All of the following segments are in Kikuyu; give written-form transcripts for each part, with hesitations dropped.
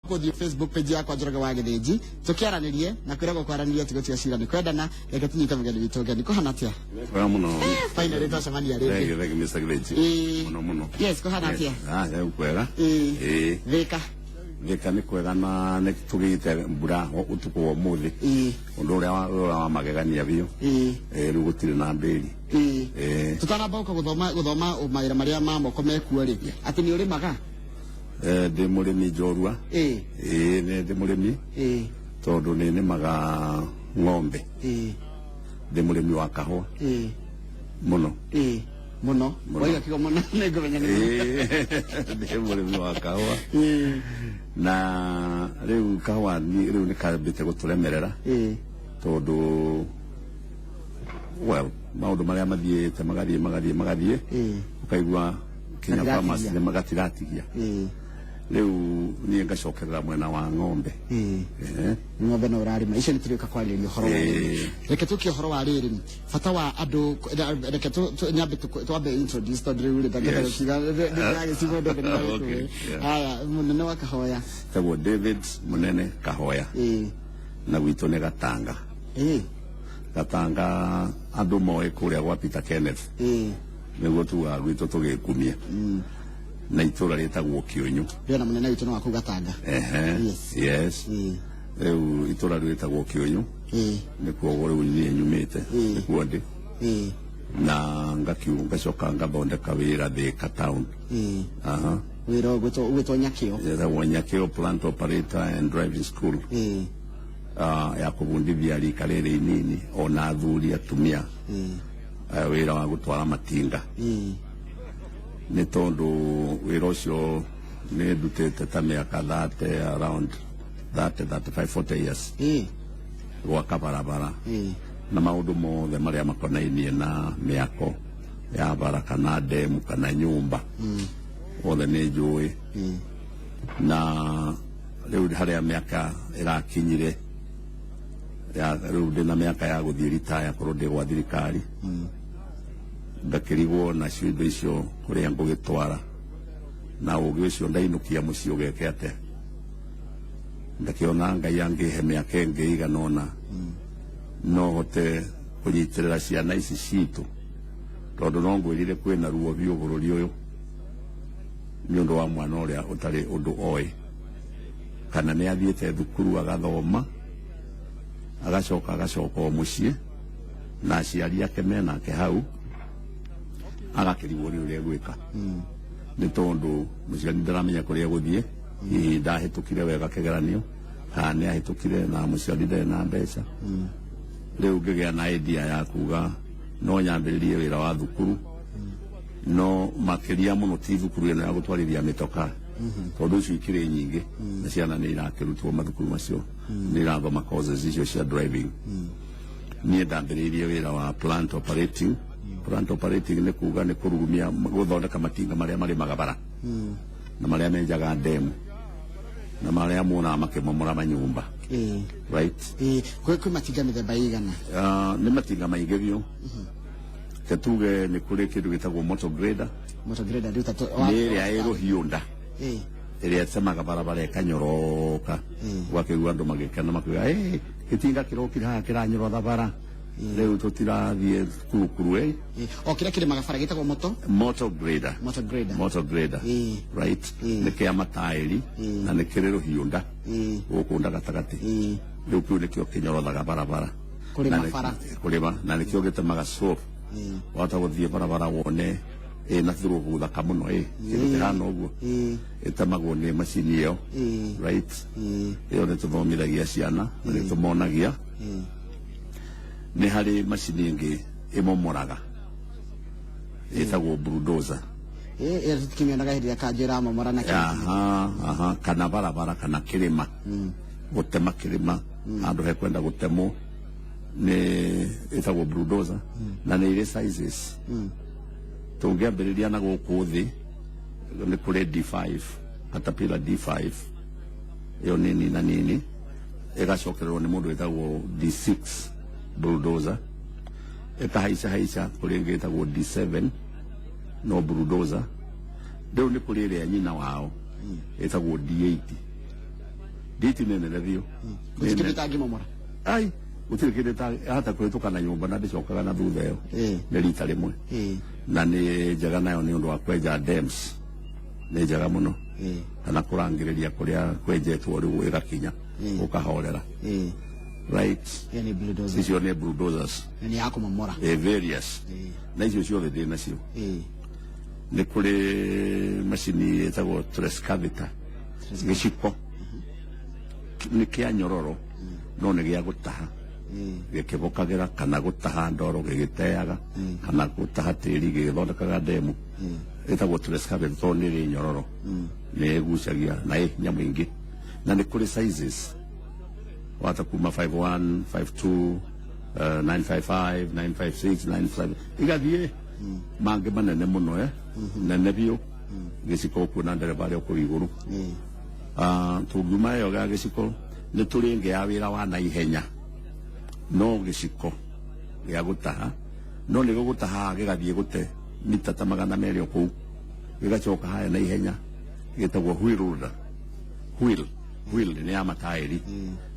Gũthiĩ Facebook page yakwa Njoroge wa Gĩthĩnji tũkĩaranĩrie na kwĩragwo kwaranĩria ti gũtua cira nĩ kwendana. Reke tũnyite mũgeni witũ ũgeni. Kũhana atĩa? Wega mũno. Finally twacemania rĩngĩ. Thank you, thank you, Mr. Gĩthĩnji. Mũno mũno. Yes, kũhana atĩa? Ah, rĩu kwega. Ĩĩ. Thĩka? Thĩka nĩ kwega na nĩ tũgĩte mbura ũtukũ wa ũmũthĩ. Ũndũ ũrĩa wa magegania biũ. Ĩĩ, rĩu gũtirĩ na ndĩri. Ĩĩ. Tũtanamba gũka gũthoma mawĩra marĩa ma moko mekuo rĩ, atĩ nĩ ũrĩmaga? Eh, ndĩ mũrĩmi njorua. Ĩĩ, nĩ ndĩ mũrĩmi tondũ nĩ nĩmaga ng'ombe. Ndĩ mũrĩmi wa kahũa mũno. Ĩĩ, mũno. Mũno. Waiga kiugo mũno nĩ ngũmenya nĩ mũno. Ĩĩ, ndĩ mũrĩmi wa kahũa na rĩu kahũa rĩu nĩ kambĩte gũtũremerera tondũ, well, maũndũ marĩa mathiĩte magathiĩ magathiĩ magathiĩ ũkaigua kinya Matiratigia. farmers nĩ magatiratigia. Rĩu niĩ ngacokerera mwena wa ng'ombe. Ehe. Ng'ombe no ũrarĩma icio nĩ tũrĩũka kwarĩrĩria ũhoro wa ũrĩmi. Reke tũkie ũhoro wa rĩrĩ, bata wa andũ. Reke nyambe twambe introduce tondũ rĩu rĩ ndangĩhota gũkiuga ndĩragĩcigo ndothe nĩ Haya, mũnene wa Kahoya. Tagwo David Munene Kahoya na gwitũ nĩ Gatanga. Gatanga andũ moĩ kũrĩa gwa Peter Kenneth nĩguo tugaga gwitũ tũgĩkumia na itũra rĩtagwo Kĩũnyũ. Ndĩrona mũnene witũ nĩ wa kũu Gatanga. Ehe. Yes. Rĩu itũra rĩu rĩtagwo Kĩũnyũ nĩkuo rĩu niĩ nyumĩte, nĩkuo ndĩ na ngakiu ngacoka ngathondeka wĩra Thĩka town. Aha. Wĩra ũgwĩtwo Nyakĩo? Ĩtagwo Nyakĩo Plant Operator and Driving School ya kũbundithia rika rĩrĩ inini ona athuri atumia wĩra wa gũtwara matinga nĩ tondũ wĩra ũcio nĩ ndutĩte ta mĩaka 30, around 30, 35, 40 years gwaka barabara na maũndũ mothe marĩa makonainie na mĩako ya bara kana ndemu kana nyũmba othe nĩ njũĩ. Na rĩu harĩa mĩaka ĩrakinyire ya rĩu ndĩna mĩaka ya gũthiĩ ritaya korwo ndĩ gwa thirikari, ngakĩrigwo nacio indo icio kũrĩa ngũgĩtwara na ũgĩ ũcio ndainũkia mũciĩ ũgeke atĩa. Ngakĩona Ngai angĩhe mĩaka ĩngĩ ĩigana ũna no hote kũnyitĩrĩra ciana ici citũ tondũ no ngwĩrire kwĩna ruo biũ bũrũri ũyũ nĩ ũndũ wa mwana ũrĩa ũtarĩ ũndũ oĩ kana nĩ athiĩte thukuru agathoma agacoka o mũciĩ na aciari ake menake hau agakĩrigwo nĩ ũrĩa egwĩka nĩ tondũ mũciari ndaramenya kũrĩa egũthiĩ, hihi ndahĩtũkire wega kĩgeranio kana nĩ ahĩtũkire na mũciari ndarĩ na mbeca. Rĩu ngĩgĩa na idea ya kuga no nyambĩrĩrie wĩra wa thukuru, no makĩria mũno ti thukuru ĩno ya gũtwarithia mĩtokaa tondũ icio ikĩrĩ nyingĩ na ciana nĩ irakĩrutwo mathukuru macio, nĩ irathoma courses icio cia driving. Niĩ ndambĩrĩirie wĩra wa plant operating. Plant operating nĩ kuga nĩ kũrurumia gũthondeka matinga marĩa marĩmaga bara na marĩa menjaga ndemu na marĩa muonaga makĩmomora manyũmba. Right. Kwĩ matinga mĩthemba ĩigana? Nĩ matinga maingĩ biũ. Ke tuge nĩ kũrĩ kĩndũ gĩtagwo motor grader. Motor grader rĩu ta Nĩ ĩrĩa ĩ rũhiũ nda ĩrĩa ĩtemaga barabara ĩkanyoroka ũgakĩigua andũ magĩkena makiuga, "Ĩ, gĩtinga kĩrokire haha kĩranyorotha bara, rĩu tũtirathiĩ kurukuru ĩ." O kĩrĩa kĩrĩmaga bara gĩtagwo moto Motor grader. Motor grader. Motor grader. Right. Nĩ kĩa mataĩri na nĩ kĩrĩ rũhiũ nda gũkũ nda gatagatĩ. Rĩu kĩu nĩkĩo kĩnyorothaga barabara. Kũrĩma bara. Kũrĩma na nĩkĩo gĩtemaga slope, wahota gũthiĩ barabara wone ĩna thurũbu thaka mũno ĩ kĩndũ kĩhana ũguo ĩtemagwo nĩ macini ĩyo. Right. Ĩyo nĩ tũthomithagia ciana na nĩ tũmonagia. Nĩ harĩ macini ĩngĩ ĩmomoraga ĩtagwo bulldozer. Ĩyo tũtikĩmĩonaga hĩndĩ ĩrĩa kanjũ ĩramomora na kĩndũ. Aha, kana barabara kana kĩrĩma, gũtema kĩrĩma handũ hekwenda gũtemwo nĩ ĩtagwo bulldozer na nĩ irĩ sizes. Tũngĩambĩrĩria na gũkũ thĩ nĩ kũrĩ D5, Caterpillar D5, ĩyo nini na nini, ĩgacokererwo nĩ mũndũ wĩtagwo D6 bulldozer, ĩkahaica haica kũrĩ ĩngĩ ĩtagwo D7 no bulldozer. Rĩu nĩ kũrĩ ĩrĩa nyina wao ĩtagwo D80. Nditi nĩ nene biũ. Gũtirĩ kĩndũ ĩtangĩmomora. Ai, gũtirĩ kĩndũ ĩtahota kũhĩtũka na nyũmba na ndĩcokaga na thutha ĩyo. Nĩ rita rĩmwe. Na nĩ njega nayo nĩ ũndũ wa kwenja dams, nĩ njega mũno, kana kũrangĩrĩria kũrĩa kwenjetwo rĩu ĩgakinya ũkahorera. Right. Ĩyo nĩ bulldozer. Icio nĩ bulldozers. Na nĩ ya kũmomora. Various. Na icio ciothe ndĩ nacio. Nĩ kũrĩ macini ĩtagwo trescavator, gĩciko nĩ kĩa nyororo no nĩ gĩa gũtaha, gĩkĩbũkagĩra kana gũtaha ndoro gĩgĩteaga kana gũtaha tĩri gĩgĩthondekaga ndemu. Ĩtagwo trescavator tondũ nĩ ĩrĩ nyororo, nĩ ĩgucagia na ĩ nyamũ ingĩ. Na nĩ kũrĩ sizes wata kuma 51, 52, 955, 956, 97, igathiĩ mangĩ manene mũno, nene biũ, gĩciko ũkuona ndereba arĩ o kũu igũrũ. Tũngiuma ĩyo ya gĩciko, nĩ tũrĩ ĩngĩ ya wĩra wa naihenya, no gĩciko gĩa gũtaha, no nĩ gũgũtaha gĩgathiĩ gũte mita ta 200 o kũu, gĩgacoka haya na ihenya, gĩtagwo wheel loader. Wheel nĩ ya mataĩri,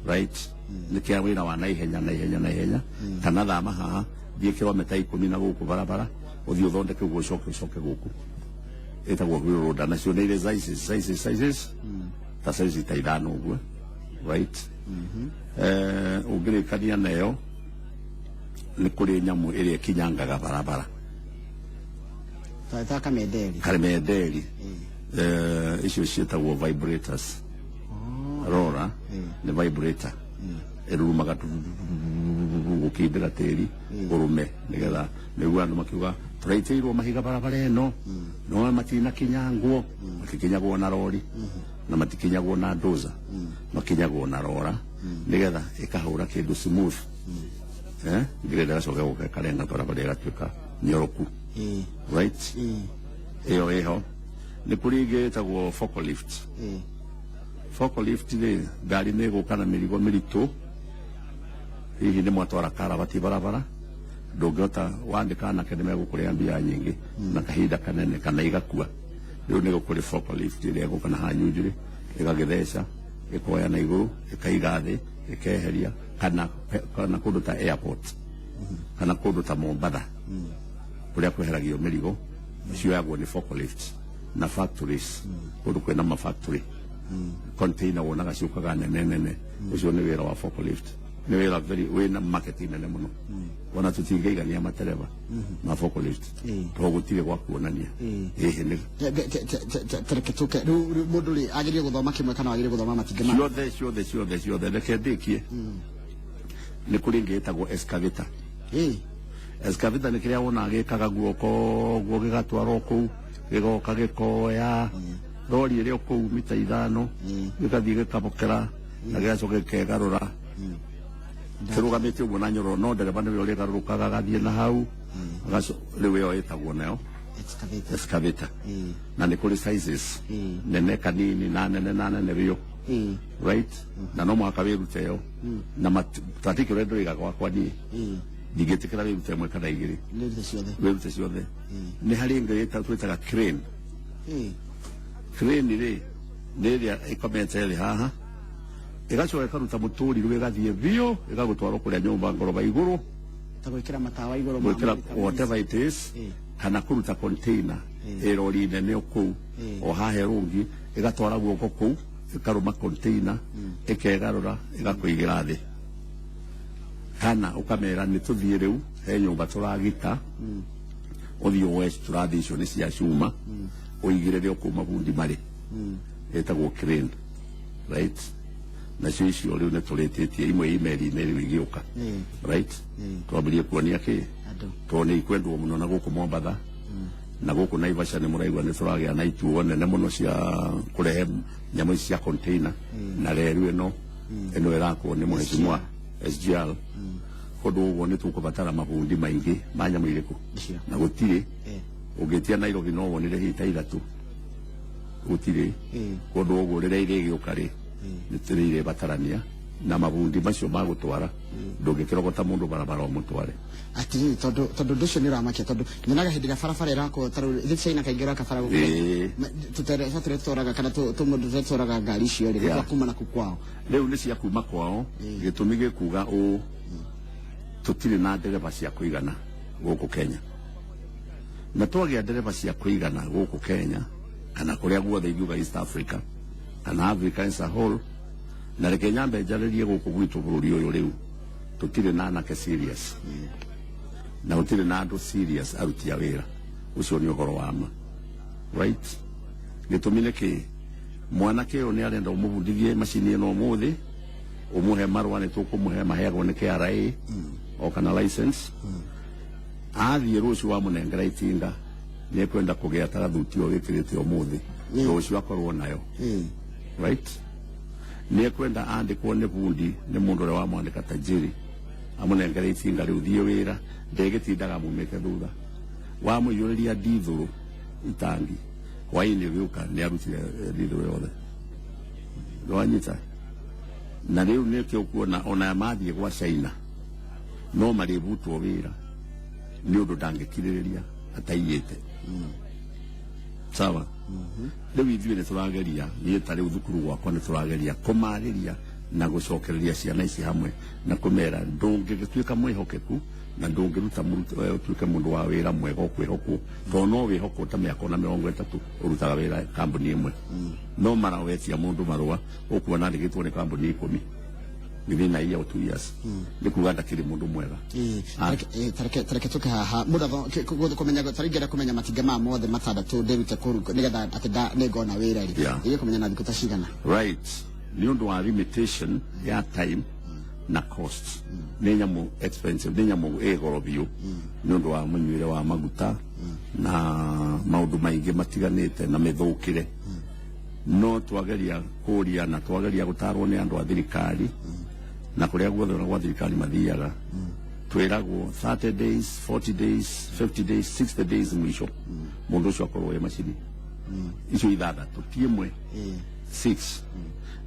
right? Nĩ kĩa wĩra wa naihenya, naihenya, naihenya, kana thama haha thiĩ kilomita 10 na gũkũ barabara, ũthiĩ ũthondeke ũguo, ũcoke gũkũ. Ĩtagwo wheel loader. Nacio nĩ irĩ sizes, sizes, sizes, ta size ta 5 ũguo, right? Ũngĩrĩkania nayo, nĩ kũrĩ nyamũ ĩrĩa ĩkinyangaga barabara. Ta kamenderi. Karimenderi. Icio ciĩtagwo vibrators. Rora nĩ vibrator ĩrurumaga gũkindĩra tĩri ũrũme, nĩgetha nĩguo andũ makiuga tũraitĩirwo mahiga barabara ĩno no matinakinyangwo. Matikinyagwo na rori na matikinyagwo na dozer, makinyagwo na rora nĩgetha ĩkahũra kĩndũ smooth, nginya ĩgacoka gũka ĩkarenga barabara ĩgatuĩka nyoroku. Right. Ĩyo ĩho. Nĩ kũrĩ ĩngĩ ĩtagwo forklift. Forklift rĩ, ngari nĩ ĩgũka na mĩrigo mĩritũ, hihi nĩ mwatwara karabati barabara, ndũngĩhota wandĩka anake nĩ megũkũrĩa mbia nyingĩ na kahinda kanene kana igakua. Rĩu nĩ gũkũrĩ forklift ĩrĩa ĩgũka na hanyunjurĩ, ĩgagĩtheca, ĩkoya na igũrũ, ĩkaiga thĩ, ĩkeheria, kana kũndũ ta airport kana kũndũ ta Mombatha kũrĩa kweheragio mĩrigo, cioyagwo nĩ forklift, na factories, kũndũ kwĩna mafactory, container wonaga ciũkaga nene nene, ũcio nĩ wĩra wa forklift. Nĩ wĩra very wĩna market nene mũno, ona tũtingĩigania matereba ma forklift tondũ gũtirĩ gwa kuonania. Ĩhĩ, nĩ Tereke tũke rĩu, mũndũ rĩ agĩrĩire gũthoma kĩmwe kana agĩrĩire gũthoma matingĩ ma? Ciothe, ciothe, ciothe, ciothe. Reke ndĩkie. Nĩ kũrĩ ĩngĩ ĩtagwo excavator. Excavator nĩ kĩrĩa wonaga gĩkaga guoko guo, gĩgatwarwo kũu, gĩgoka gĩkoya rori ĩrĩa o kũu mita 5, gĩgathiĩ gĩkabokera na gĩgacoka gĩkegarũra kĩrũgamĩte ũguo na nyororo, no ndereba nĩwe ũrĩgarũrũkaga agathiĩ na hau. Rĩu ĩyo ĩtagwo nayo Excavator. Excavator. Na nĩ kũrĩ sizes, nene kanini na nene, na nene biũ. Right, na no mũhaka wĩrute ĩyo na particular ndũiga gwakwa niĩ ndingĩtĩkĩra wĩrute ĩmwe kana igĩrĩ. Nĩ ciothe. Wĩrute ciothe. Nĩ harĩ ĩngĩ twĩtaga crane. Crane rĩ, nĩ ĩrĩa ĩkomete thĩ haha, ĩgacoka ĩkaruta mũtũrirũ, ĩgathiĩ biũ, ĩgagũtwara kũrĩa nyũmba ngoroba igũrũ. Ta gwĩkĩra matawa igũrũ ma gwĩkĩra Amerika. Whatever it is, kana kũruta container ĩrori nene o kũu o haha ĩrũngi, ĩgatwara guoko kũu, ĩkarũma container, ĩkegarũra, ĩgakũigĩra thĩ, kana ũkamera nĩ tũthiĩ rĩu he nyũmba tũragita, ũthiĩ woe tũrathi icio nĩ cia cuma, ũigĩrĩre o kũu mabundi marĩ. Ĩtagwo crane, right? Nacio icio rĩu nĩ tũrĩtĩtie imwe imeri-inĩ rĩu igĩũka. Right, twambĩrie kuonia kĩ Andũ. Tondũ nĩ ikwendwo mũno na gũkũ Mombatha na gũkũ Naivasha. Nĩ mũraigua nĩ tũragĩa na ituo nene mũno cia kũrehe nyamũ ici cia container na reru ĩno ĩrakwo nĩ mũheshimiwa SGR. Kũndũ ũguo nĩ tũkũbatara mabundi maingĩ ma nyamũ irĩkũ? Icio. Na gũtirĩ. Ũngĩtia Nairobi no wonire hihi ta ithatũ, gũtirĩ. Kũndũ ũguo rĩrĩa irĩgĩũka rĩ, nĩ tũrĩ irĩbatarania. Na mabundi macio magũtwara, ndũngĩkĩrogota mũndũ barabara ũmũtware. Atiriri, tondu ũndũ ũcio nĩ ũramakia, tondu nyonaga hĩndĩ ĩrĩa barabara ĩrakwo, tarĩu ithuĩ China kaingĩ ũraka bara gũkũ, tũtereba tũrĩa tũtwaraga kana tũmũndũ tũrĩa tũtwaraga ngari icio rĩ, twa kuma naku kwao. Rĩu nĩ cia kuma kwao. Gĩtũmi gĩkuga ũũ, tũtirĩ na ndereba cia kũigana gũkũ Kenya, na twagĩa ndereba cia kũigana gũkũ Kenya kana kũrĩa guothe ingiuga East Africa kana Africa as a whole. Na reke nyambe njarĩrie gũkũ gwitũ bũrũri ũyũ, rĩu tũtirĩ na anake serious na gũtirĩ na andũ serious aruti a wĩra. Ũcio nĩ ũhoro wa ma, right? Gĩtũmi nĩ kĩ? Mwanake ũyũ nĩ arenda ũmũbundithie macini ĩno ũmũthĩ, ũmũhe marũa, nĩ tũkũmũhe, maheagwo nĩ KRA o kana license. Athiĩ rũciũ wamũnengera itinga, nĩ ekwenda kũgĩa ta gathuti o wĩkĩrĩte ũmũthĩ, rũciũ akorwo nayo, right? Nĩ ekwenda andĩkwo nĩ bundi, nĩ mũndũ ũrĩa wamwandĩka tajiri, amũnengere itinga rĩu, thiĩ wĩra, ndĩgĩtindaga mumĩte thutha. Wamũiyũrĩria ndithũrũ itangi, hwainĩ ũgĩũka nĩ arutire ndithũrũ yothe. Nĩwanyita? Na rĩu nĩkĩo ũkuona ona mathiĩ gwa China no marĩbutwo wĩra, nĩ ũndũ ndangĩkirĩrĩria ataiyĩte. Sawa? Rĩu ithuĩ nĩ tũrageria, niĩ ta rĩu thukuru gwakwa nĩ tũrageria kũmarĩria na gũcokereria ciana ici hamwe na kũmera ndũngĩgĩtuĩka mwĩhokeku na ndũngĩruta ũtuĩke mũndũ wa wĩra mwega ũkwĩhokwo, tondũ no wĩhokwo ta mĩaka ona 30 ũrutaga wĩra kambuni ĩmwe. No mara wetia mũndũ marũa, ũkuona andĩkĩtwo nĩ kambuni 10 within a year or 2 years, nĩ kuga ndakĩrĩ mũndũ mwega. Tareke tũke haha mũndũ kũmenya, tarĩu ingĩenda kũmenya matinga maya mothe matandatũ ndĩrute kũu nĩgetha atĩ nĩngona wĩra rĩ, ĩgĩ kũmenya na thikũ ta cigana? Right, nĩ ũndũ wa limitation ya time na cost. Nĩ nyamũ expensive, nĩ nyamũ ĩ goro biũ, nĩ ũndũ wa mũnyuĩre wa maguta na maũndũ maingĩ matiganĩte na mĩthũkĩre. No twageria kũria na twageria gũtarwo nĩ andũ a thirikari na kũrĩa guothe ona gwa thirikari mathiaga, twĩragwo 30 days, 40 days, 50 days, 60 days mũico mũndũ ũcio akorwo ĩ macini icio ithathatũ, ti ĩmwe, six.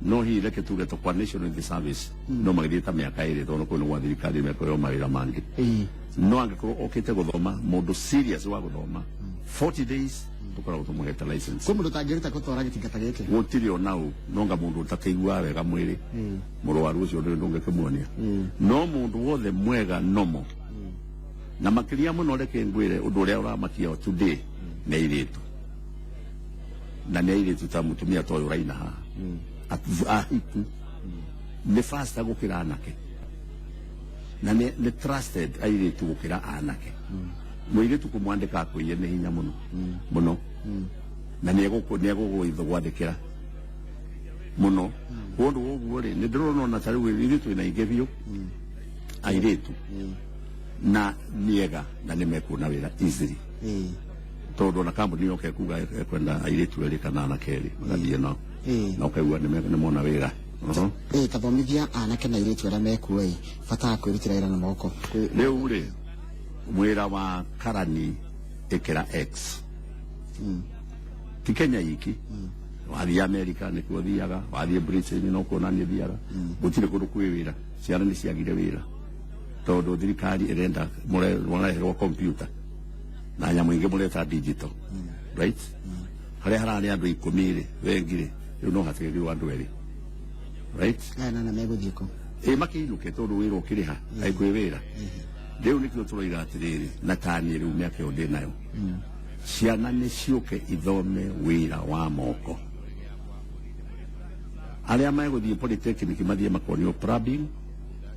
No hihi reke tuge to kwa National Youth Service no magĩthiĩ ta mĩaka 2, tondũ kũu nĩ gwa thirikari, mekũheo mawĩra mangĩ. No angĩkorwo okĩte gũthoma, mũndũ serious wa gũthoma, 40 days tũkoragwo tũmũhete license. Kwĩ mũndũ ũtangĩruta gũtwara gĩtinga ta gĩkĩ? Gũtirĩ ona ũ, nonga mũndũ ũtakĩiguaga wega mwĩrĩ, mũrwaru ũcio ndũrĩ ndũngĩkĩmuonia. No mũndũ wothe mwega nomo, na makĩria mũno reke ngwĩre ũndũ ũrĩa ũramakia today nĩ airĩtu, na nĩ airĩtu ta mũtumia ta ũyũ ũraina haha. Ahiku nĩ faster gũkĩra anake, na nĩ trusted airĩtu gũkĩra anake. Mũirĩtu kũmwandĩka akũiye nĩ hinya mũno mũno, na nĩ egũgũgwathĩkĩra mũno. Kũndũ ũguo rĩ, nĩ ndĩrona ona ta rĩu ithuĩ twĩna aingĩ biũ airĩtu na nĩega na nĩ mekuona wĩra easily, tondũ ona kambuni yoka ĩkuga ĩkwenda airĩtu erĩ kana anake erĩ, magathiĩ nao na ũkaigua nĩ mona wĩra. Tathomithia anake na airĩtu arĩa mekuo ĩ bata wa kwĩrutĩra wĩra na moko. Rĩu rĩ, wĩra wa karani ĩkĩra X ti Kenya iki. Wathiĩ America nĩkuo thiaga, wathiĩ Britain no kuona nĩ thiaga. Gũtirĩ kũndũ kwĩ wĩra, ciana nĩ ciagire wĩra tondũ thirikari ĩrenda mũreherwo computer na nyamũ ingĩ mũreta digital, right? Harĩa hararĩ andũ 10 rĩ, wengi rĩ, rĩu no hatigĩrĩrwo andũ erĩ, right? Aya nana megũthiĩ kũ? Ĩ makĩinũke, tondũ wĩra ũkĩrĩha kaĩ kwĩ wĩra. Rĩu nĩkĩo tũroiga atĩrĩrĩ, na taniĩ rĩu mĩaka ĩyo ndĩ nayo, ciana nĩ ciũke ithome wĩra wa moko. Arĩa megũthiĩ polytechnic mathiĩ makonio plumbing,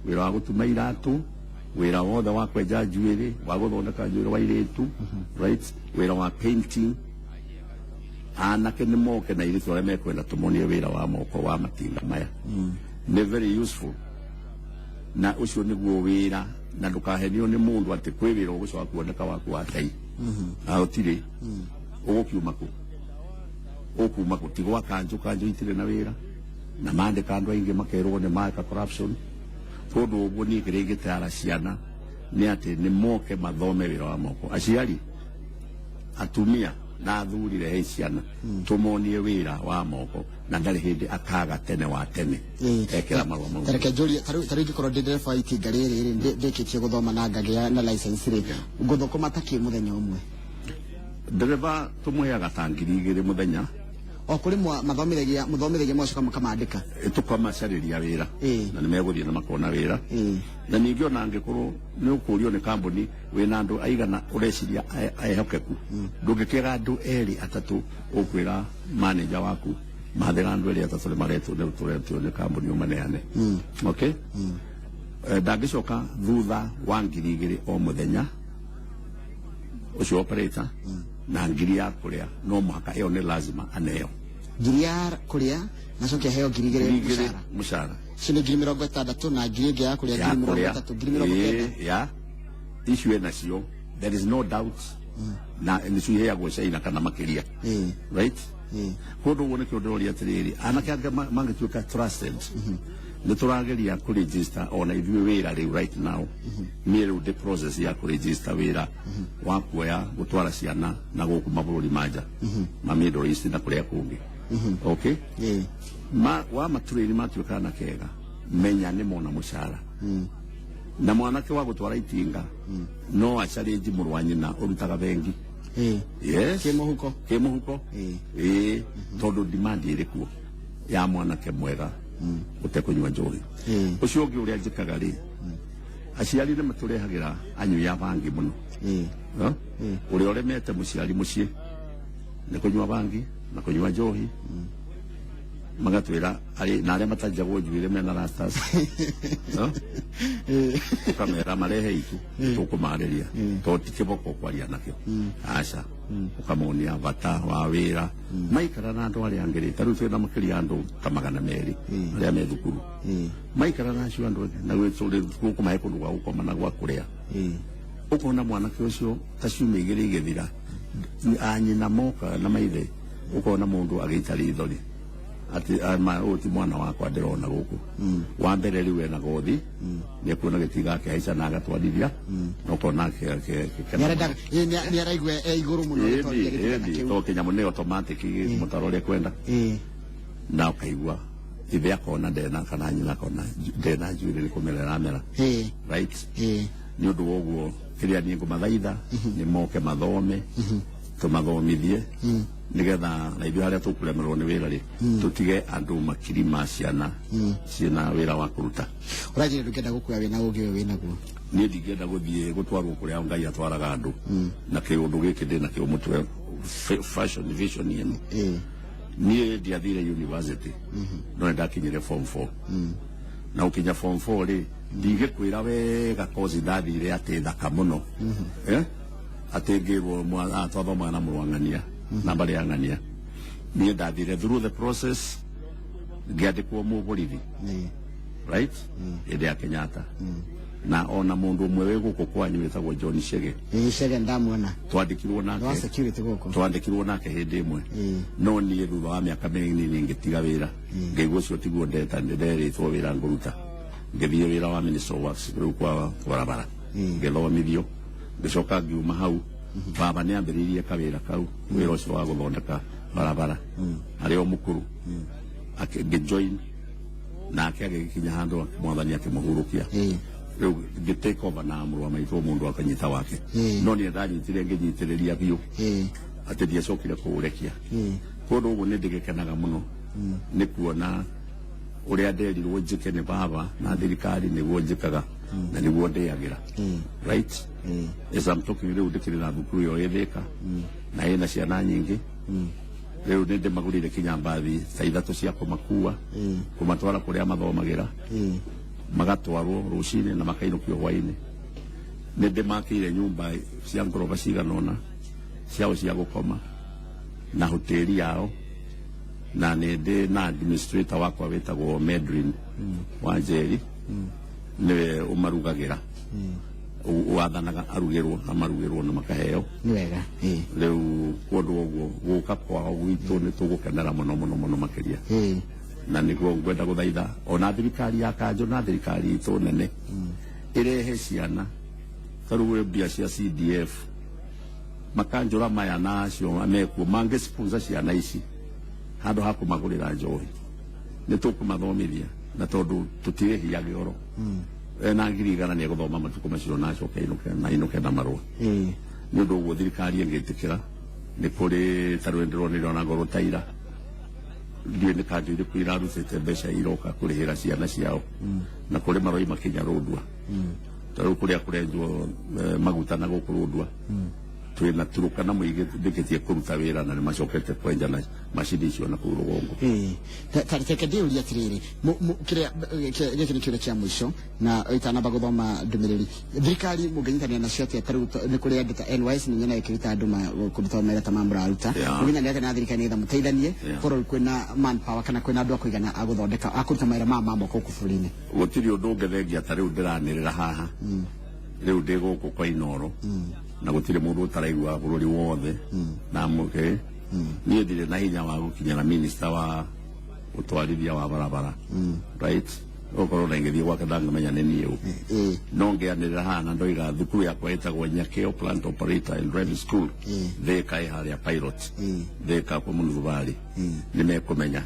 wĩra wa gũtuma iratũ, wĩra wothe wa kwenja njuĩrĩ, wa gũthondeka njuĩrĩ wa irĩtu, right? Wĩra wa painting. Anake nĩ moke na airĩtu arĩa mekwenda, tũmonie wĩra wa moko wa matinga maya, nĩ very useful, na ũcio nĩguo wĩra. Na ndũkahenio nĩ mũndũ atĩ kwĩ wĩra ũgũcoka kuoneka waku wa tai, na gũtirĩ. Ũgũkiuma kũ? Ũkuma kũ? Ti gwa kanjũ. Kanjũ itirĩ na wĩra, na mandĩka andũ aingĩ makerwo nĩ maka corruption. Kũndũ ũguo niĩ kĩrĩa ingĩtara ciana nĩ atĩ nĩ moke mathome wĩra wa moko. Aciari atumia Na athuri, rehe ciana tũmonie wĩra wa moko na ndarĩ hĩndĩ akaga tene wa tene. Ekĩra marũa mau. Tareke njũrie, tarĩu ingĩkorwo ndĩ ndereba wa itinga rĩrĩ rĩ, ndĩkĩtie gũthoma na ngagĩa na license rĩ, ngũthũkũma ta kĩ mũthenya ũmwe? Ndereba tũmũheaga ta 2000 mũthenya. O kũrĩ mathomithagia, mũthomithagia mũgacoka mũkamandĩka? Tũkamacarĩria wĩra na nĩ megũthiĩ na makona wĩra. Na ningĩ ona angĩkorwo nĩ ũkũrio nĩ kambuni wĩna andũ aigana ũreciria ehokeku, ndũngĩkĩaga andũ erĩ atatũ ũkwĩra manager waku mathĩra andũ erĩ atatũ nĩ maretwo nĩ tũretwo nĩ kambuni ũmaneane. Okay. Ndangĩcoka thutha wa 2000 o mũthenya ũcio operator, na 1000 ya kũrĩa no mũhaka ĩyo nĩ lazima aneo. 1000 ya kũrĩa na coke aheo 2000? 2000. Mũcara? Mũcara. Icio nĩ 60,000 na 1000 ĩngĩ ya kũrĩa, ya ngiri mĩrongo kũrĩa. ĩtatũ, 90,000. Ya icio enacio, there is no doubt, na nĩcio iheagwo China kana makĩria. Right. Kũndũ ũguo nĩkĩo ndĩroria atĩrĩrĩ, anake angĩ mangĩtuĩka trusted, nĩ tũrageria kũregister ona ithuĩ wĩra rĩu. Right now niĩ rĩu ndĩ process ya kũregister wĩra wa kuoya gũtwara ciana na gũkũ mabũrũri manja ma Middle East na kũrĩa kũngĩ. Okay. Ma wa maturĩri matuĩka anake ega, menya nĩ mona mũcara. Na mwanake wa gũtwara itinga no acarĩnji mũrũ wa nyina ũrutaga bengi. Yes. Kĩ mũhuko. Kĩ mũhuko. Ĩĩ, tondũ demand ĩrĩ kuo ya mwanake mwega ũtekũnyua njohi. Ũcio ũngĩ ũrĩa njĩkaga rĩ, aciari nĩ matũrehagĩra anyui a bangi mũno. No? Ũrĩa ũremete mũciari mũciĩ nĩ kũnyua bangi na kũnyua njohi, magatwĩra arĩ na arĩa matanjagwo njuĩrĩ mena rastas, no? Ũkamera marehe itu, tũkũmarĩria tondũ ti kĩboko kwaria nakĩo, aca. Ũkamonia bata wa wĩra maikara na andũ arĩa angĩ rĩ, ta rĩu twĩna makĩria andũ ta 200 arĩa me thukuru. Maikara na acio andũ angĩ na gũkũmahe kũndũ gwa gũkoma na gwa kũrĩa, ũkona mwanake ũcio ta ciumia 2 igĩthira, anyina moka na maithe, ũkona mũndũ agĩita rithori atĩ ũyũ ti mwana wakwa ndĩrona gũkũ. Wa mbere rĩu ena gothi, nĩ ekuona gĩtiga akĩhaica na agatwarithia na ũkona Nĩarenda, nĩaraigua e igũrũ mũno gĩtwarithia gĩtiga ta kĩu. To kĩnyamũ nĩ automatic, mũtaro ũrĩa kwenda, na ũkaigua ithe akona ndena kana nyina akona ndena njuĩrĩ nĩ kũmera ĩramera. Right. Nĩ ũndũ wa ũguo kĩrĩa niĩ ngũmathaitha nĩ moke mathome, tũmathomithie nĩgetha na ithuĩ harĩa tũkũremerwo nĩ wĩra rĩ, tũtige andũ makiri ma ciana ciĩna wĩra wa kũruta. Ũranjĩra ndũngĩenda gũkua wĩna ũgĩ ũyũ wĩnaguo? Niĩ ndingĩenda gũthiĩ gũtwarwo kũrĩa Ngai atwaraga andũ na kĩũndũ gĩkĩ ndĩ nakĩo mũtwe, fashion vision ĩno. Niĩ ndiathire university, no nĩndakinyire form 4, na ũkinya form 4 rĩ, ndingĩkwĩra wega kozi ndathire atĩ thaka mũno, eh? Atĩ ngĩrwo twathomaga na mũrũ wa ng'ania na mbarĩ ya ng'ania. Niĩ ndathire through the process, ngĩandĩkwo mũborithi. Right, hĩndĩ ya Kenyatta, na ona mũndũ ũmwe wĩ gũkũ kwanyu wĩtagwo John Chege. Ĩĩ, Chege ndamuona. Twandĩkirwo Nĩ wa nake. security gũkũ. Twandĩkirwo nake hĩndĩ ĩmwe. No niĩ thutha wa mĩaka mĩnini ngĩtiga wĩra, ngĩigua ũcio tiguo ndeta nderĩtwo wĩra ngũruta. Ngĩthiĩ wĩra wa Minister of Works rĩu kwa barabara, ngĩthomithio, ngĩcoka ngiuma hau. Baba nĩ ambĩrĩirie kawĩra kau, wĩra ũcio wa gũthondeka barabara arĩ o mũkũrũ. Ngĩjoin nake, agĩgĩkinya handũ mwathani akĩmũhurũkia. Rĩu ngĩ take over na mũrũ wa maitũ, mũndũ akanyita wake. No niĩ ndanyitire, ngĩnyitĩrĩria biũ atĩ ndiacokire kũũrekia. Kũndũ ũguo nĩ ndĩgĩkenaga mũno nĩ kuona ũrĩa nderirwo njĩke nĩ baba na thirikari nĩguo njĩkaga na nĩguo ndĩagĩra. Right, as I'm talking rĩu ndĩkĩrĩ na thukuru ĩyo ĩthĩka na ĩna ciana nyingĩ. Rĩu nĩ ndĩmagũrĩire kinya mbathi ta 3 cia kũmakua, kũmatwara kũrĩa mathomagĩra, magatwarwo rũcinĩ na makainũkio hwainĩ. Nĩ ndĩmakĩire nyũmba cia ngoroba cigana ũna ciao cia gũkoma na hoteli yao, na nĩ ndĩ na administrator wakwa wĩtagwo Medrin wa Njeri, nĩwe ũmarugagĩra, wathanaga arugĩrwo amarugĩrwo na makaheo. Nĩ wega. Rĩu kũndũ ũguo gũka kwao gwitũ nĩ tũgũkenera mũno mũno mũno makĩria. Na nĩguo ngwenda gũthaitha ona thirikari ya kanjũ na thirikari itũ nene ĩrehe ciana. Ta rĩu mbia cia CDF Makanjũra maya na acio mekuo mangĩcipunza ciana ici handũ ha kũmagũrĩra njohi, nĩ tũkũmathomithia, na tondũ tũtirĩhia gĩoro na 100,000 nĩ egũthoma matukũ macio na acoke ainũke na ainũke na marũa. Nĩ ũndũ ũguo thirikari ĩngĩtĩkĩra nĩ kũrĩ ta rĩu ndĩronire ona ngorwo taira ndiũĩ nĩ kanjũ irĩkũ irarutĩte mbeca iroka kũrĩhĩra ciana ciao, na kũrĩ maroima kinya Rũndua, ta rĩu kũrĩa kũrenjwo maguta na gũkũ Rũndua twĩna Turukana mũingĩ ndĩkĩtie kũruta wĩra na nĩ macokete kwenja na macini icio na kũu rũgongo. Ta reke ndĩũrie atĩrĩrĩ, kĩrĩa gĩkĩ nĩ kĩũria kĩa mũico na itanamba gũthoma ndũmĩrĩri, thirikari mũngĩnyitanĩra nacio atĩa? Ta rĩu nĩ kũrĩ andũ ta NYS, nĩ nyonaga ĩkĩruta andũ kũruta mawĩra ta maya mũraruta. Mũngĩnyitanĩra atĩa na thirikari nĩgetha mũteithanie korwo kwĩna manpower kana kwĩna andũ a kũigana a gũthondeka, a kũruta mawĩra maya ma moko gũkũ bũrũri-inĩ? Gũtirĩ ũndũ ũngethengia ta rĩu ndĩranĩrĩra haha rĩu ndĩ gũkũ kwa Inoro na gũtirĩ mũndũ ũtaraigua bũrũri wothe na mũke niĩ ndirĩ na hinya wa gũkinyĩra minister wa ũtwarithia wa barabara, right? Okorwo na ingĩthiĩ gwake ndangĩmenya nĩ niĩ ũ. No ngĩanĩrĩra haha na ndoiga thukuru yakwa ĩtagwo Nyakeo Plant Operator and Driving School, Thika ĩ harĩa Pilot, Thika kwa Mũnuthubarĩ, nĩ mekũmenya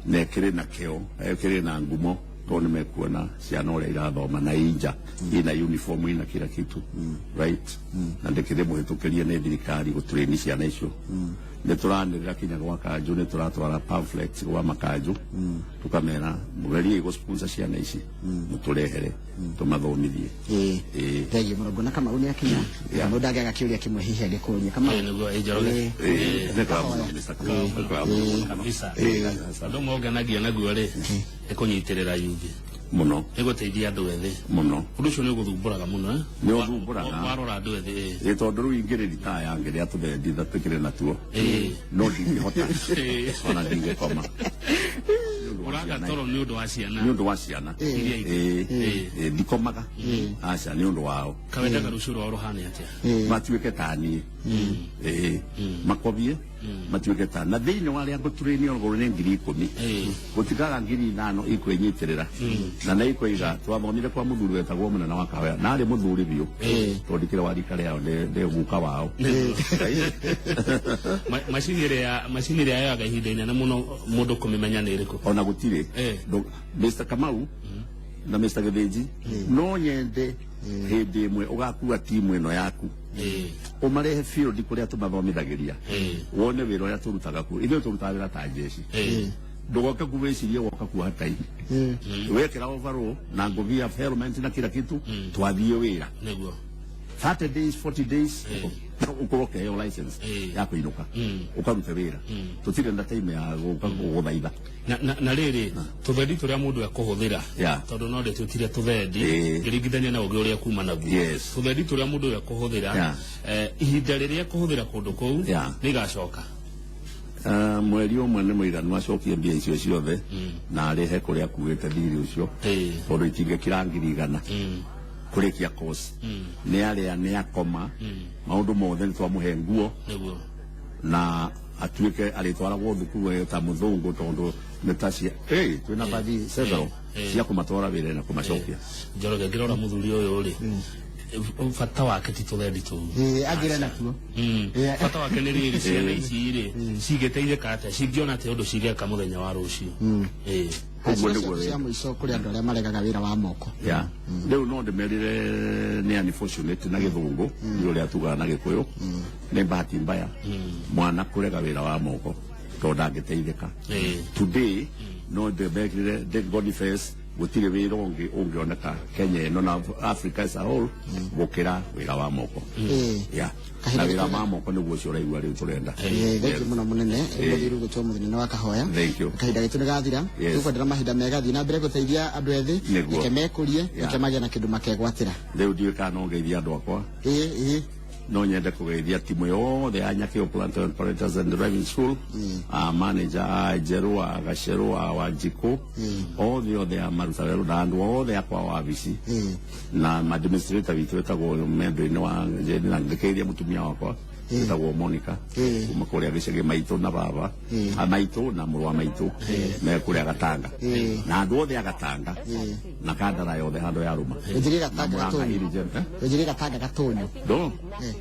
na ĩkĩrĩ na kĩo, ĩkĩrĩ na ngumo, tondũ nĩ mekuona ciana ũrĩa irathoma na inja ina uniform, ina kila kitu, right? Na ndĩkĩrĩ mũhĩtũkĩrie nĩ thirikari gũtrain ciana icio. Nĩ tũranĩrĩra kinya gwa kanjũ, nĩ tũratwara pamphlets gwa makanjũ, tũkamera mũgerie gũ sponsor ciana ici, mũtũrehere tũmathomithie. Thengiũ mũno. Nguona Kamau nĩ akinya. Kamau ndangĩaga kĩũria kĩmwe hihi angĩkũria, Kamau. Nĩguo, Njoroge. Nĩ kwega mũno, Mr. Kamau. Nĩ kwega mũno. Kabisa. Ũndũ ũmwe ũngenagia naguo rĩ, nĩ kũnyitĩrĩra yuthi, Mũno. Nĩ gũteithia andũ ethĩ. Mũno. Ũndũ ũcio nĩ ũgũthumbũraga mũno, eh? Nĩ ũthumbũraga. Warora andũ ethĩ, ĩ. Ĩ tondũ rĩu ingĩrĩ ritaya ngĩrĩa tũthendi tũkĩrĩ natuo, no ndingĩhota, ona ndingĩkoma. Ũraga toro nĩ ũndũ wa ciana. Nĩ ũndũ wa ciana. Iria ingĩ. Ĩ ndikomaga, aca, nĩ ũndũ wao. Kawendaga rũciũ rwao rũhane atĩa? Matuĩke ta niĩ, ĩ makobie matuĩke ta na thĩinĩ wa arĩa ngũturĩni okorwo nĩ 10,000, gũtikaga 5,000 ikwĩnyitĩrĩra na nĩ ikoiga twathomire kwa mũthuri wetagwo mũnene wa Kahoya, na arĩ mũthuri biũ tondũ ndikĩrĩ wa rika rĩao, ndĩ guka wao. Macini ĩrĩa yoyaga ihinda inene mũno mũndũ kũmĩmenya nĩ ĩrĩkũ? Ona gũtirĩ. Mr. Kamau na Mr. Gĩthĩnji, no nyende hĩndĩ ĩmwe ũgakua timu ĩno yaku, ũmarehe field kũrĩa tũmathomithagĩria, wone wĩra ũrĩa tũrutaga kuo. Ithuĩ tũrutaga wĩra ta jeshi. Ndũgoke ku wĩcirie woka kuoha tai, wekĩra overall na ngobia, helmet na kila kitu, twathiĩ wĩra. 30 days, 40 days, ũkorwo ũkĩheo license ya kũinũka ũkarute wĩra. Tũtirĩ na time ya gũka gũgũthaitha. Na rĩrĩ, tũthendi tũrĩa mũndũ ekũhũthĩra, tondũ no ndĩtwĩtire tũthendi, ngĩringithania na ũngĩ ũrĩa kuma naguo, tũthendi tũrĩa mũndũ ekũhũthĩra, ihinda rĩrĩa ekũhũthĩra kũndũ kũu, nĩ igacoka? Mweri ũmwe nĩ mũiganu acokie mbia icio ciothe na arĩhe kũrĩa akuĩte thirĩ ũcio, tondũ itingĩkĩra 100,000 kũrĩkia course. Nĩ arĩa nĩ akoma maũndũ mothe, nĩ twamũhe nguo na atuĩke arĩtwaragwo thukuru ĩyo ta mũthũngũ, tondũ nĩ ta cia twĩna bathi several cia kũmatwara wĩra na kũmacokia. Njoroge, ngĩrora mũthuri ũyũ rĩ, bata wake ti tũthendi tũu. Angĩra natuo. Bata wake nĩ rĩrĩ, ciana ici rĩ cingĩteithĩka atĩa, cingĩona atĩa ũndũ cingĩka mũthenya wa rũciũ? Ũguo nĩguo cia wega. Mũico kũrĩ andũ arĩa maregaga wĩra wa moko. Ya, rĩu no ndĩmerire nĩ unfortunate na gĩthũngũ, nĩ ũrĩa tugaga na gĩkũyũ nĩ bahati mbaya mwana kũrega wĩra wa moko tondũ ndangĩteithĩka. Today no ndĩmekire ndĩ Boniface, gũtirĩ wĩra ũngĩ ũngĩoneka Kenya ĩno na Africa as a whole gũkĩra wĩra wa moko. Ya, Kahinda na wĩra gĩkĩ- wa moko nĩguo ũcio ũraigua rĩu tũrenda. Thank you mũno mũnene mũthuri gũtwo mũnene wa Kahoya. Thank you. Kahinda gaitu nĩ gathira. Tũkwendera mahinda mega, thiĩ na mbere gũteithia andũ ethĩ. Nĩguo. Reke mekũrie, reke magĩe na kĩndũ makegwatĩra. Rĩu ndiũĩ kana no ngeithie andũ akwa. Ĩĩ. No nyende kũgeithia timu yothe ya Nyakeo Plant Operators and Driving School, a manager a Njerũ, a Gacerũ, a Wanjikũ, othe othe a maruta werũ na andũ othe akwa wabici na administrator witũ wetagwo mendo-inĩ wa Njeni, na ngĩkeithia mũtumia wakwa. Ĩtagwo Monica, kuma kũrĩa gĩcagi maitũ na baba, a maitũ na mũrũ wa maitũ me kũrĩa Gatanga, na andũ othe a Gatanga na Kandara yothe handũ ya rũma. Njĩrĩ Gatanga. Na Mũranga. Gatũnyũ. Hill Gem, eh? Njĩrĩ Gatanga Gatũnyũ. No,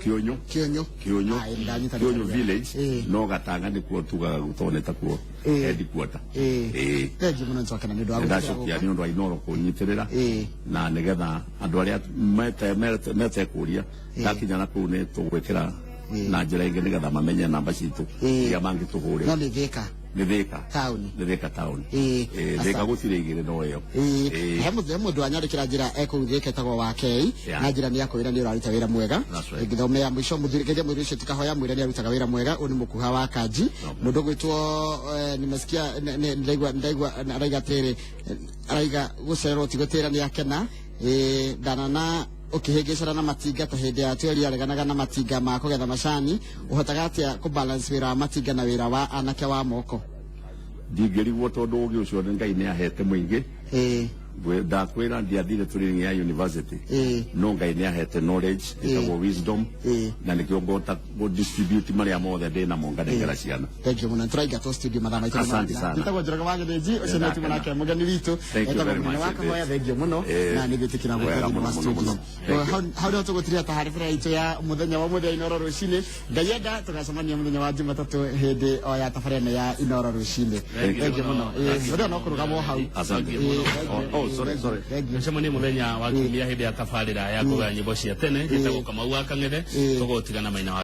Kĩũnyũ. Kĩũnyũ. Kĩũnyũ. Ah, ndanyita. Kĩũnyũ village. No Gatanga nĩkuo tugaga gũtone takuo headquarter. Thengiũ mũno, nĩtwakena nĩ ũndũ wa Ndacokia gũtĩra. nĩ ũndũ wa Inoro kũnyitĩrĩra, na nĩgetha andũ arĩa metekũria ndakinya na kũu nĩ tũgwĩkĩra na njĩra ĩngĩ nĩgetha mamenye namba citũ iria mangĩtũhũrĩra. No nĩ Thĩka? Nĩ Thĩka. Taũni. Nĩ Thĩka taũni. Thĩka Asante. gũtirĩ igĩrĩ, no ĩyo. He mũndũ wanyandĩkĩra njĩra ekũu Thĩka etagwo Wakei, na njĩra nĩ akwĩra nĩ ũraruta wĩra mwega. That's right. Ngĩthomea mũico mũthuri geria mũthuri ũcio tikahoya mwĩre nĩ arutaga wĩra mwega. Ũyũ nĩ mũkuha wa kanji mũndũ ũgwĩtwo nimesikia ndaigua araiga atĩrĩ, araiga gũcererwo ti gũtĩra, nĩ akena. Ndanana ũkĩhĩngĩcana na matinga ta hĩndĩ ya tweri areganaga na matinga ma kũgetha macani, ũhotaga atĩa kũbalance wĩra wa matinga na wĩra wa anake wa moko? Ndingĩrigwo tondũ ũgĩ ũcio nĩ Ngai nĩ ahete mũingĩ. Ndakwĩra ndiathire training ya university, no Ngai nĩ ahete knowledge ĩtagwo wisdom, na nĩkĩo ngota distribute marĩa mothe ndĩ namo nganengera ciana. Thank you mũno, tũraingatwo studio, mathaa maitũ nĩ Asante marathira. sana. Njĩtagwo Njoroge wa Gĩthĩnji, ũcio nĩ Ndakena. tuma nake mũgeni witũ Thank you etagwo very mũnene much wa indeed. Kahoya. Thank you mũno na nĩ gwĩtĩkĩra gũka Wega thĩinĩ wa mũno, mũno, studio. mũno. Thank you. Hau nĩho tũgũtiria taharĩra itũ ya mũthenya wa mũthenya Inoro rũcinĩ. Ngai enda tũgacemania mũthenya wa Jumatatũ hĩndĩ o ya tabarĩra ĩno ya Inoro rũcinĩ. Thank you Thank you mũno. Ũrĩa no kũrũgama o hau. Asante. Oh, sorry, sorry. Thank you. Mũcemanie mũthenya wa kiumia hĩndĩ ya tabarĩra ya kũgaya nyĩmbo cia tene. Njĩtagwo Kamau wa Kang'ethe. Tũgũtigana maina wa